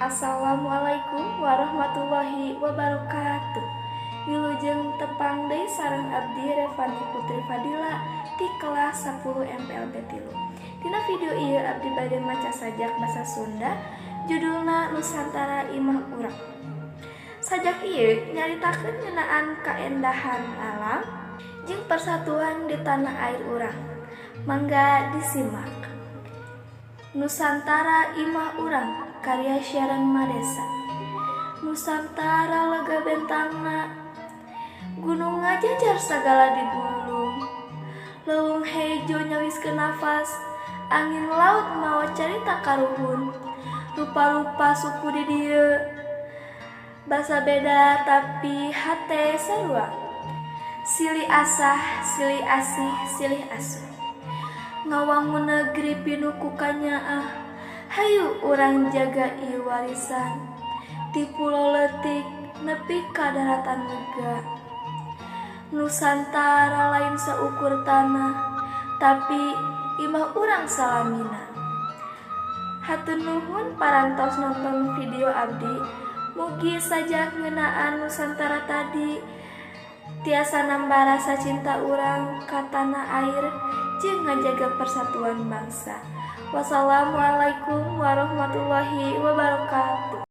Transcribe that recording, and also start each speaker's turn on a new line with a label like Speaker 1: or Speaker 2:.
Speaker 1: Assalamualaikum warahmatullahi wabarakatuh. Wilujeng tepang deui sareng abdi, Revani Putri Fadila, ti kelas 10 MPLB 3. Dina video ieu abdi bade maca sajak basa Sunda, judulna Nusantara Imah Urang. Sajak ieu nyaritakeun ngeunaan kaendahan alam jeung persatuan di tanah air urang. Mangga disimak. Nusantara Imah Urang, karya Sharon Madesa. Nusantara lega bentangna, gunung ngajajar sagala digulung, leuweung hejo nyawiskeun nafas, angin laut mawa carita karuhun. Rupa-rupa suku di dieu, basa beda tapi hate sarua, silih asah, silih asih, silih asuh, ngawangun negeri pinuh ku kanyaah. Hayu urang jaga ieu warisan, ti pulo leutik nepi ka daratan lega. Nusantara lain saukur tanah, tapi imah urang salamina. Hatur nuhun parantos nonton video abdi. Mugi sajak ngeunaan Nusantara tadi tiasa nambah rasa cinta urang ka tanah air jeung ngajaga persatuan bangsa. Wassalamualaikum warahmatullahi wabarakatuh.